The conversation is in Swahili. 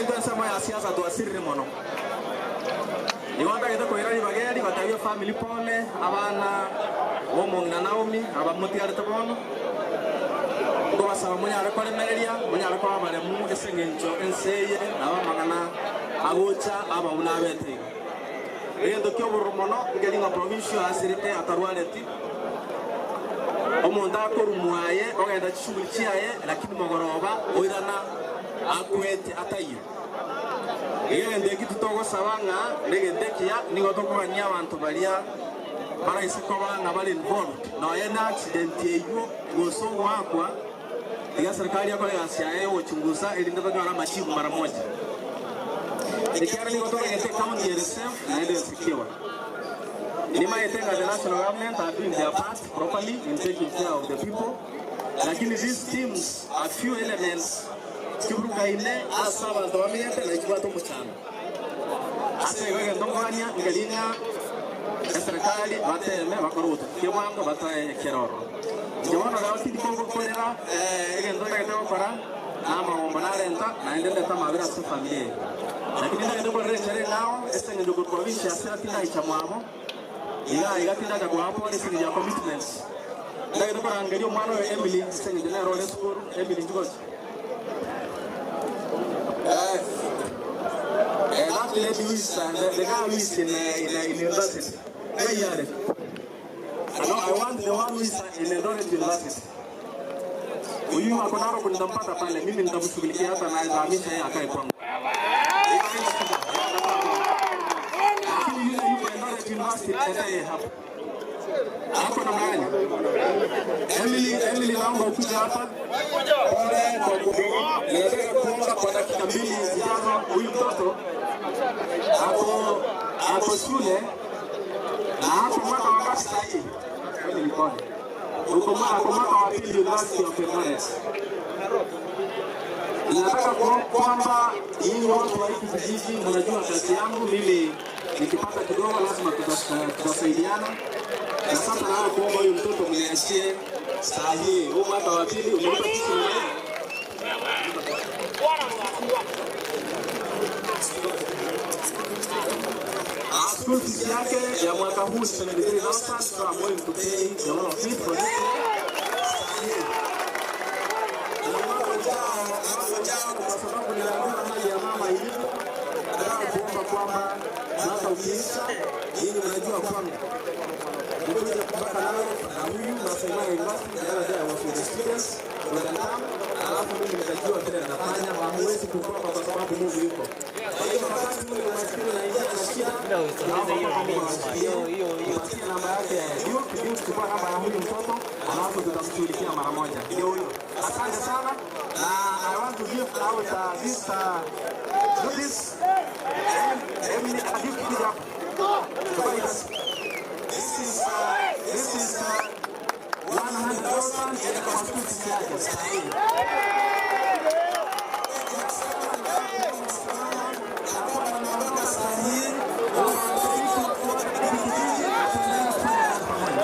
Naitwa nsemo ya siasa twasirire mono. Igo ntagete koira ribaga eri gotebia efamily pole, abana ba omong'ina Naomi, abamotigarete bono. Nkobasaba monyare koremereria, monyare koba abaremu ase eng'encho ense eye nabo amang'ana agocha aba buna abete iga. Egento ki'obororo mono nkeri ng'a provincial asirete atarwareti, omonto akorwa mwaye ogenda chishughuli chiaye lakini mogoroba oirana akwete ataiyo. Iga egento eki titogosaba ng'a negento ekiya, nigo tokogania abanto baria baraise koba ng'a bare involved nonya ne accident eywo gose ogoakwa, tiga serikali ekore egasi yaye yogochungusa erinde tonyore amajibu mara moja. Ekiagera nigo totagete ecounty ere safe naende ere secure. Nimaete ng'a the national government are doing their part properly in taking care of the people, lakini these teams a few elements chiburukaine ase abanto bamenyete na chibwate omochando. Ase igo egento nkogania nkeri ng'a eserekari bateeme bakore obotukia bwango batae ekero ororo. Inche bono rero tindi kogokorera egento ntagete gokora na amagombo narenta naende ndete amabera ase efamiri eye. Lakini ntagete korera enchera eng'ao ase engencho korwa province ya Sira tindaicha mwabo iga iga tindacha koa pole ase engencho ya commitments. Ntagete korangeria omwana oyo Emily ase engencho nere ore esukuru. Emily nchigocha. That lady who is the girl who is in university. Hey, yare. No, I want the one who is in Eldoret University. Huyu ako Narok nitampata pale, mimi nitamshughulikia hata naweza hamisha yeye akae kwangu. Lakini yule yuko Eldoret University, leta yeye hapa. Hapo namna gani? Emily, Emily naomba ukuje hapa. Pole kwa nataka kuomba kwa dakika 2 zijazo huyu mtoto ako shule na hapo mwaka wa ngapi sasa hii? Kweli ni pole. Uko mwaka wa pili University of Eldoret. Nataka kwamba nyinyi watu wa hiki kijiji mnajua kazi yangu mimi, nikipata kidogo lazima tutasaidiana. Na sasa naomba kuomba huyu mtoto mniachie saa hii. Huu mwaka wa pili umelipa kitu gani? School fees yake ya mwaka huu 73,000, so I'm going to pay the whole of it for this year. Na mwaka ujao, kwa sababu niliambiwa hali ya mama ilivyo, nataka kuomba kwamba mwaka ukiisha, nyinyi mnajua kwamba nikuja mpaka Narok na huyu Masai Mara University, the other day I was with the students, wanadamu, alafu mimi nikajua vile nafanya, hamuwezi kukopa kwa sababu Mungu yuko. Kwa hiyo wakati ule umaskini unaingia na shida, naomba kwamba Mungu awashikilie, upatie namba yake ya Duke, Duke chukua namba ya huyu mtoto, alafu tutamshughulikia mara moja. Ndio huyo. Asante sana. Na I want to give out this Emily Duke kuja hapa. This is 100,000 ya kwa school fees yake sahihi. Sahihi. Kijiji tunaenda kufanya kazi pamoja.